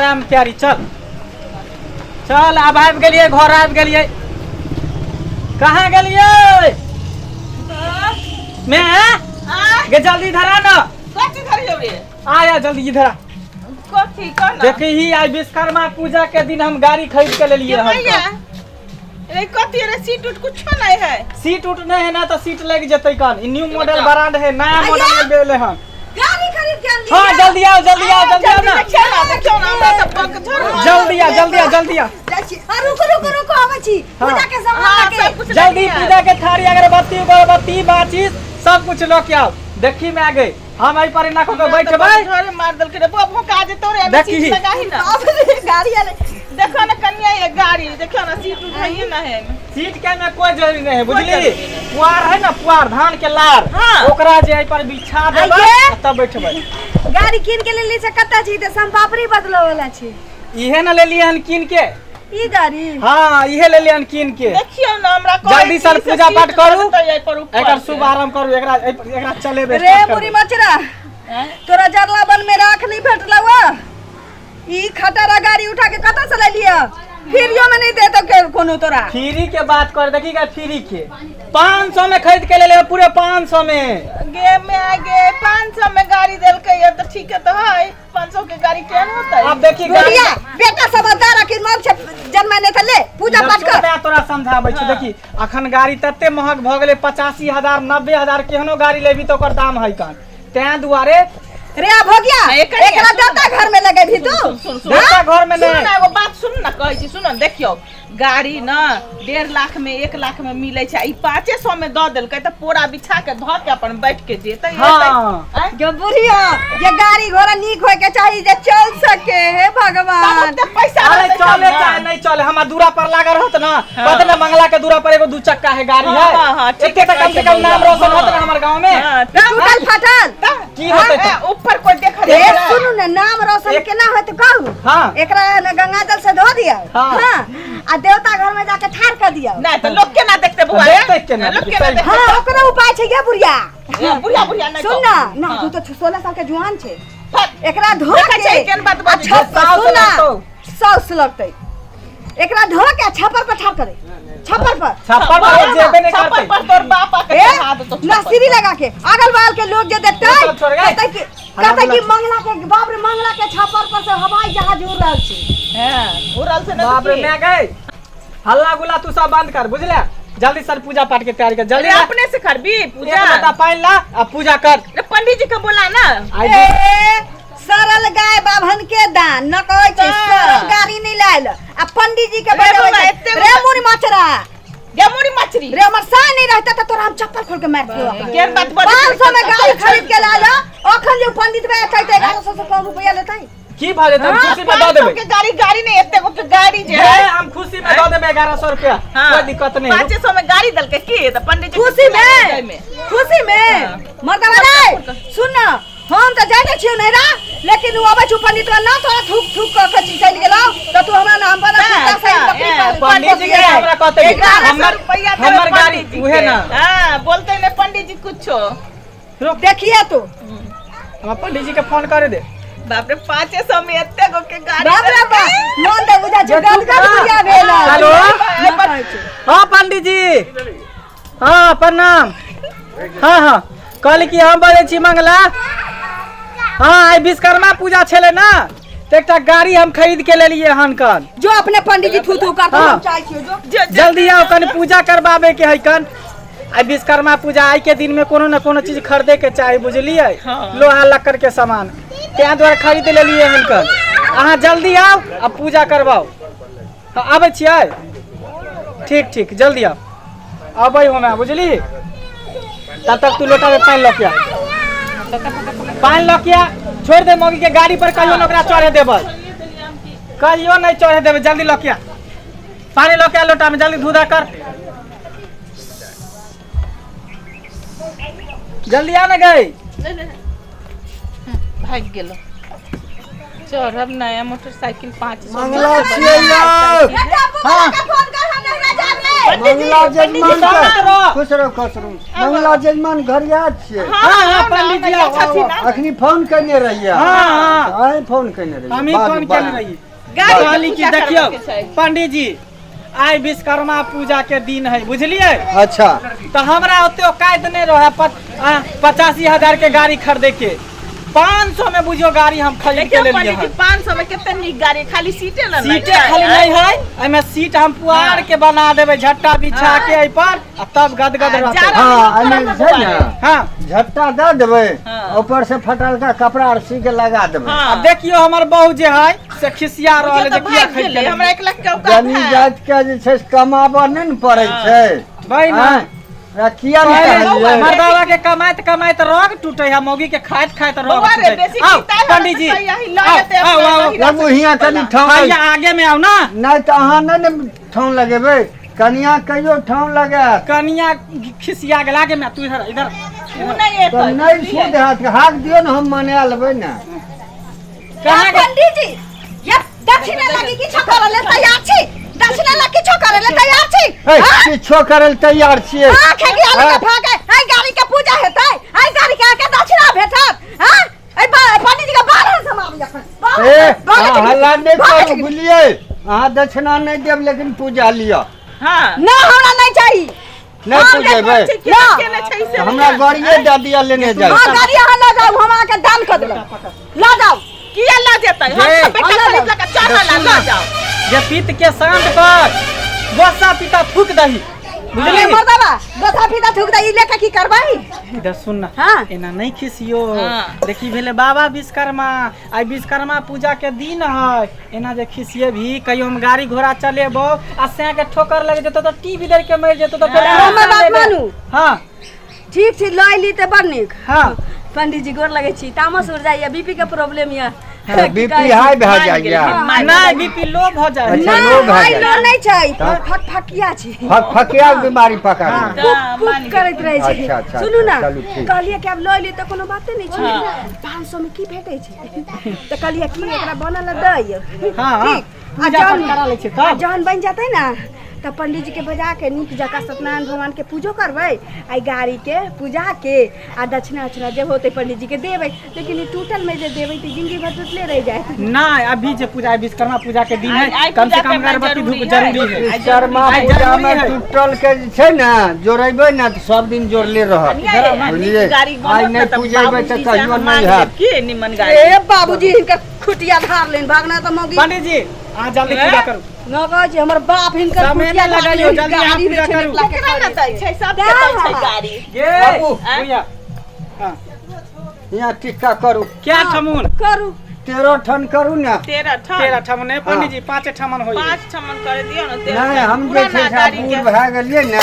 राम प्यारी, चल चल। आब आबि गेलियै, घर आबि गेलियै। कहाँ गेलियै मैं? गे जल्दी इधर आ ना। कथी धरियौ रे? आया जल्दी इधर आ। कथी कह ना। देखी ही, आइ विश्वकर्मा पूजा के दिन हम गाड़ी खरीद के लेलिए हन। भैया रे, कथी रे? सीट उट कुछो नहीं है। सीट उट नहीं है ना तो सीट लग जतै कन। ई न्यू मॉडल ब्रांड है, नया मॉडल में बेले हन। गाड़ी खरीद के आनली? हाँ, जल्दी आओ, जल्दी आओ, जल्दी आओ ना। देखियो ना, देखियो ना, हमरा तऽ पग झड़। जल्दी आ, जल्दी आ, जल्दी आ। जाइ छी। आ, रुको रुको रुको, आबै छी। हाँ। पूजा के सामान हाँ, लऽ के। सब कुछ जल्दी लगे है। पूजा के थारी, अगरबत्ती उगरबत्ती, माचिस सब कुछ लऽ के आओ। देखी में आ गई, हम एहि पर एना कऽ के बैठबै। झोरे मार देलकै रे। बुआ भोका जेतौ रे, एमे देखी। सीट लगाही ना। बाप रे, गाड़ी आले। देखो ना कन्या, ये गाड़ी देखो ना, सीट उठाइए ना है एमे। सीट के में कोई जरूरी नहीं है, बुझली? जरूरी नहीं। पुआर है ना, पुआर, धान के लार। हाँ। ओकरा जे एहि पर बिछा देबै आइये। आ तब बैठबै। गाड़ी कीन के लेली से कतऽ छी? तऽ समपापड़ी बदलो वाला छी। इहे ना लेलिए हन कीन के। ई गाड़ी? हाँ, इहे लेलिए हन कीन के। देखियौ ना, हमरा कहै जल्दी छी सर से पूजा सीट पाठ करू। लगतै एहि पर ऊपर एकर से। शुभ आरंभ करू, एकरा एकरा चलेबै, रे स्टार्ट मुरी करबै। मचरा, हैं? तोरा जरला बन में राख नहीं भेटलौ आ? ई खटारा गाड़ी उठा के कतऽ से लेलिय? फ्रीयो में नहीं देतो के कोनो तोरा। फ्री के बात कर, देखी का फ्री के 500 में खरीद के ले ले, पूरे 500 में। गे में आ गे, 500 में गाड़ी देलकै है तऽ ठीक है तऽ है। 500 के गाड़ी केहन होतै? अब देखी गाड़ी। बुढ़िया बेटा समझदार अखिन मन छै जन्म नहीं तऽ ले पूजा पाठ कर। मैं तोरा समझाबै छी। देखी, अखन गाड़ी तते महग भऽ गेलै, 85,000, 90,000, केहनो गाड़ी लेबी तऽ ओकर दाम है कन, तें दुआरे। रे आ भोगिया, आ, एकर एकरा सुन। दाता घर में लगेबही तू? सुन सुन सुन। देवता घर में सुन नहीं। ना, एगो बात सुन ना, कहै छी, सुन ना, देखियौ गाड़ी न 1.5 लाख में, 1 लाख में मिलै छै, आ ई 500 में दऽ देलकै तऽ पोरा बिछा के धऽ के अपन बैठ के जेतै। हाँ। एतै। आँय? जो बुढ़िया, ये गाड़ी घोड़ा नीक होय के चाही जे चल सके। हे तब भगवान। ओते पैसा अरे रहतै तब चले ना। चाहे नहीं चले, हमरा दूरा पर लागल रहत ना, कहते ना मंगला के दूरा पर एगो दू चक्का है गाड़ी हाँ, है। हाँ, हाँ, ठीक एते तऽ कम से कम नाम रोशन होत ना हमर गांव में। हाँ, तब टूटल फाटल की होतै तऽ? ऊपर कोई देख ए सुनू ने, नाम रोशन केना होत कहू? हाँ। एकरा ने गंगा जल से धो दियो। हाँ। हाँ, आ देवता घर में जाके ठाड़ कर दियो। नहीं तो लोग केना देखते बुआ रे? देखते केना? लोग केना देखते? हाँ, ओकरा उपाय छै गे बुढ़िया। बुढ़िया बुढ़िया नहीं। सुन ना ना। हाँ। तू तो 16 साल के जुआन छै। फट। एकरा धो देखै के छै केहन बात आ बजै छै। छप्पर साउस सुन ना, लगतौ। साउस लगतै। एकरा धो के छप्पर पर ठाड़ करे, छप्पर पर। छप्पर पर जेबे नहीं छप्पर करते। पर तोर बाप आके ए, चढ़ा देतो छप्पर ना सीढ़ी पर। लगा के अगल बगल के लोग जे देखते वो सब छोड़ गए। कहते कि कहते कि मंगला के बाप रे, मंगला के छप्पर पर से हवाई जहाज उड़ रहल छै। हां, उड़ल से ना। बाप रे, मैं गए, हल्ला गुल्ला तू सब बंद कर, बुझले? जल्दी सर पूजा पाठ के तैयारी कर, जल्दी अरे ला। अपने से करबी पूजा? एक लोटा पानी ला आ पूजा कर। रे, पंडित जी के बोला ना। आई ए सरल गाय बाभन के दान न कहै छै। हाँ। सरल गाड़ी नहीं लायल आ पंडित जी के रे बजाबै बाबा, छै। एते रे मुरी मचरा, गे मुरी मछली, रे हमर साय नहीं रहता त तोरा हम चप्पल खोल के मार दियो। केहन बात बजै छै? 500 में गाड़ी खरीद के लायल, अखन जे पंडित बे एतै त 1100 से कम रुपया लेतै? की भऽ जेतै? हम खुशी में दऽ 500 देबै। के गाड़ी, गाड़ी नहीं, एते गो के गाड़ी जे हे, है। हम खुशी में दऽ देबै 1100 रुपया। हाँ। कोई दिक्कत नहीं। 500 में गाड़ी देलकै की तऽ पंडित जी खुशी के में, खुशी में मर्दवा रे। सुन ना, हम तऽ जाने छियौ नैरा, लेकिन उ अबै छौ पंडित ना, तोरा थूक थूक कऽ के चलि गेलौ तऽ तू हमरा नाम पर ना, कुत्ता सहित ना, बकरी ए, पर पंडित जी के हमरा कहते कि 1100 हमर रुपया देबै हमर गाड़ी पंडित जी उहे के। ना। हाँ, बोलते ने पंडित जी कुछो। रुक। देखिए तू। हमरा पंडित जी के फोन करे दे। बाप रे, 500 में एते गो के गाड़ी बाप रे बाप, मन तऽ बुझा छै गदगद बुझा भेल। हेलो। हाँ पंडित जी, हाँ प्रणाम। हाँ हाँ, कहली कि हम बजै छी मंगला। हाँ, आइ विश्वकर्मा पूजा छलै ना, तऽ एकटा गाड़ी हम खरीद के लेलियै हन कन। जो अपने पंडित जी थू थू कर। हाँ। हम चाहै छियौ जो। जल्दी आउ कनि, पूजा करबाबे के है कन। आइ विश्वकर्मा पूजा, आइ के दिन में कोनो न कोनो चीज खरीदे के चाही, बुझलियै? लोहा लक्कड़ के सामान, तें दुआरे खरीद लेलियै हन कन। अहाँ जल्दी आउ आ पूजा करबाउ। हाँ, आबै छियै? ठीक ठीक, जल्दी आउ। अबै हमे, बुझली? तब तक तू लोटा में पानि लऽ के आ, पानि लऽ के आ। छोड़ि दे मौगी के गाड़ी पर, कहियो ने ओकरा चढ़े देबै, कहियो नहीं चढ़े देबै। जल्दी लऽ के आ, पानि लऽ के आ लोटा में, जल्दी धूधा कर, जल्दी आ ना गई। भागि गेलो। चढ़ब नया मोटरसाइकिल 500। मंगला छियै यौ। बेटा, हाँ। के फोन कर, हम नैहरा जाबे। मंगला जजमान खुश रहो खुश रहो। मंगला जजमान घर याद छियै? हां हां पंडित जी अखनी फोन केने रहियै। हां हां फोन केने रहियै, हमही फोन केने रहियै। कहली कि देखियौ पंडित जी आइ विश्वकर्मा पूजा के दिन है, बुझलियै? अच्छा। तो हमरा ओते औकात नहीं रहे 85,000 के गाड़ी खरीदे के, 500 में बुझियो गाड़ी हम खरीद के लेलियै। 500 में कते नीक गाड़ी, खाली सीटे न सीटे खाली नहीं है, एमे सीट हम पुआर के बना देबै, झट्टा बिछा के एहि पर आ तब गदगद रहतै। हां एमे छै ने, हां झट्टा दऽ देबै, ऊपर से फटलका कपड़ा आर सी के लगा देबै। आ देखियो हमर बहू जे है से खिसिया रहल जे किया खरीद के हमरा 1 लाख के औकात है। जनी जात के जे छै कमाबऽ नहि ने पड़ै छै भाई ना, किया नहीं मर्दावा के कमाइत कमाइत रोग टूटे है, मौगी के खाइत खाइत रोग टूटे। आओ पंडित जी आओ आओ लगू हिया कनी ठाव आगे में आओ ना। नहीं तो अहाँ नहीं ने ठाव लगेबै, कनिया कहियो ठाव लगा, कनिया खिसिया गेल आगे में, तू इधर इधर नहीं तो नहीं सुध हाथ हाक दियो ने, हम मना लेबै ना। कहां पंडित जी ये दक्षिणा लागी किछो करऽ ले तैयार छी? दक्षिणा ला किछो करे ले तैयार छी? किछो करे ले तैयार छी। हां खेगी आलू के भागे, आई गाड़ी के पूजा हेतै, आई गाड़ी के के दक्षिणा भेटत। हां ए पंडित जी के बाहर से मारू जखन ए हल्ला नहीं करू, बुझलियै? अहाँ दक्षिणा नहीं देब लेकिन पूजा लिअ। हां ना हमरा नहीं चाहिए, नहीं पूजेबै हमरा गाड़िए दऽ दिअ लेने जाय। हां गाड़ी अहाँ लऽ जाउ, हम अहाँ के दान कऽ देलहुँ, लऽ जाउ। किया लऽ जेतै? हम सब बेटा खरीद लऽ के चढ़ल लऽ जाउ। जे पीत के शांत कर, गोसा पीता थूक दही, बुझली? मर्दाबा गोसा पीता थूक दही लेके की करबै? इधर सुन ना, हां एना नहीं खिसियो। देखी भेले बाबा विश्वकर्मा, आइ विश्वकर्मा पूजा के दिन है, एना जे खिसिए भी कहियो हम गाड़ी घोड़ा चलेबो आ सै के ठोकर लग जेतो त टीवी दर के मर जेतो त फेर हमर बात मानू। हां ठीक छी, लऽ अयली तऽ बड़ नीक। हां पंडित जी गोर लगै छी, तामस उड़ जाइया, बीपी के प्रॉब्लम या, बीपी हाई भए जाइया। नहीं बीपी लो भ जाय। अच्छा लो भए जाय, लो नहीं छै, फकफकिया छै, फकफकिया बीमारी पकड़ ले करैत रहै छै। सुनू ना, कहलियै कि आब लऽ अयली तऽ कोनो बाते नहीं छै, 500 में की भेटै छै? तऽ कहलियै कि एकरा बनल दै। हां ठीक, आ जहन करा लै छै तब जहन बनि जेतै ना तब पंडित जी के बजा के नीक जकाँ सत्यनारायण भगवान के पूजो करबै, आ गाड़ी के पूजा के आ दक्षिणा उक्षिणा जे होतै पंडित जी के देबै। लेकिन ई टूटल में जे देबै तऽ जिंदगी भर टूटले रह जाए। ना अभी जे पूजा विश्वकर्मा पूजा के दिन है, कम से कम अगरबत्ती धूप जरूरी है। विश्वकर्मा पूजा में टूटल के जे छै ना जोड़ेबै ना तऽ सब दिन जोड़ले रहत, बुझलियै? आइ नहि पूजेबै तऽ कहियो नहि हैत। के निमन गाड़ी ए बाबूजी हिनकर खुटिया धार लेन भागना तऽ मौगी। पंडित जी अहाँ जल्दी पूजा करू। न कहै छी हमर बाप हिनकर खुटिया लगाइयो, जल्दी अहाँ पूजा करू। केकरा न दै छै, सबके दै छै गाड़ी। गे भैया हां यहाँ टिक्का करू। क्या ठमुन करू? 13 ठन करू ना। 13 ठन? 13 ठमन नहीं पंडित जी, 5 ठमन होई। 5 ठमन कर दियो ना। 13 नहीं हम जे छै से बूढ़ भए गेलियै ना।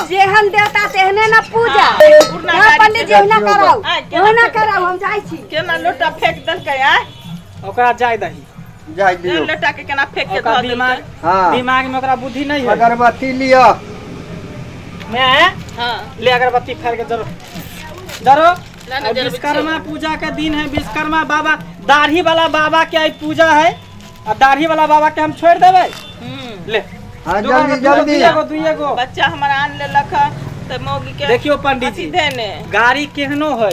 जेहन देवता तेहने ना पूजा। हां पंडित जी ओहिना कराउ, ओहिना कराउ, हम जाइ छी। केना लोटा फेंक देलकै? आ ओकरा जाय दही, जाय दियो लोटा के केना फेंक के धऽ देलकै। हां दिमाग में ओकरा बुद्धि नहीं है। अगरबत्ती लिअ मैं। हां ले अगरबत्ती फाड़ के जरो जरो। विश्वकर्मा पूजा के दिन है, विश्वकर्मा बाबा दाढ़ी वाला बाबा के आई पूजा है, आ दाढ़ी वाला बाबा के हम छोड़ देबै। ले हां जल्दी जल्दी दुइए गो बच्चा हमरा आन लेलक त मौगी के। देखियो पंडित जी गाड़ी केहनो है,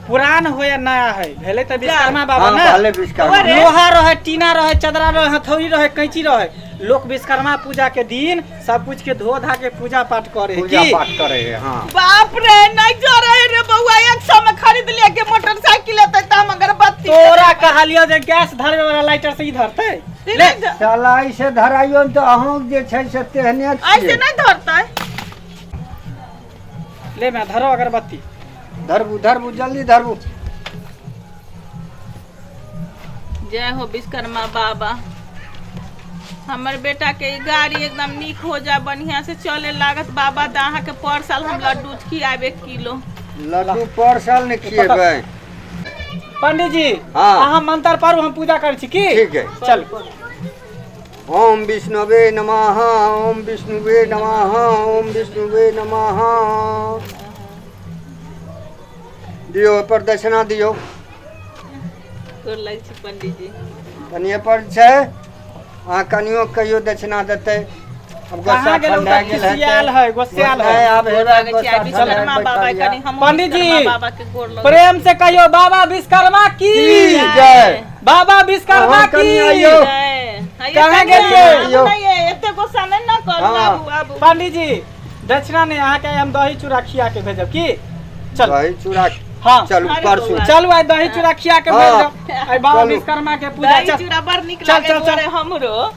पुरान हो या नया है, भेले त विश्वकर्मा बाबा ना। भले विश्वकर्मा लोहा रहे, टीना रहे, चदरा रहे, हथौड़ी रहे, कैंची रहे, लोग विश्वकर्मा पूजा के दिन सब कुछ के धो धा के पूजा पाठ करे, पूजा पाठ करे। हां बाप रे नहीं जा रहे रे बउआ, 100 में खरीद लिया के मोटरसाइकिल त हम अगरबत्ती तोरा कहलियो जे गैस धरवे वाला लाइटर से ही धरतै। ले साला ऐसे धराइयो त अहों जे छै से तेहने ऐसे नहीं धरतै। ले मैं धरो अगरबत्ती, धरबू धरबू जल्दी धरबू। जय हो विश्वकर्मा बाबा, हमर बेटा के गाड़ी एकदम नीक हो जाए, बढ़िया से चले लागत बाबा। त अहाँ के पर साल हम लड्डू खियाब 1 किलो लड्डू पर साल ने खिएबै। पंडित जी अहाँ मंत्र पढ़ू, हम पूजा करै छी की? ठीक है चल। ओम विष्णुवे नमः, ओम विष्णुवे नमः, ओम विष्णुवे नमः। दियो पर दक्षिणा दियो। गोर लगै छी पंडित जी। कनिए पर छै, अहाँ कनियो कहियो दक्षिणा देतै। अब गुस्सा कहाँ गेलौ ठंडा तऽ गेल हेतै। खिसियाल है, गोस्सायल है। नहि, आब गोर हेबे लागै छी, गुस्सा आइ ठंडा विश्वकर्मा बैठल बाबा यऽ। कनि हम पंडित जी, बाबा के गोर लगै प्रेम से कहियो बाबा विश्वकर्मा की की जय। बाबा विश्वकर्मा अहाँ की कनि आइयौ। जय। कहाँ गेलियै? आबू नहि ये, एते गुस्सा नहि ने करू हाँ। आबू आबू पंडित जी दक्षिणा नहि अहाँके हम दही चूड़ा खिया के भेजब की चल दही चूड़ा हाँ चलू अरे परसू बौआ। चलू आइ दही चूड़ा खिया के हाँ। भेजब आइ बाबा चलू। विश्वकर्मा के पूजा दही चल चूड़ा बड़ नीक चल, लागे चल, चल। बोले हमरो।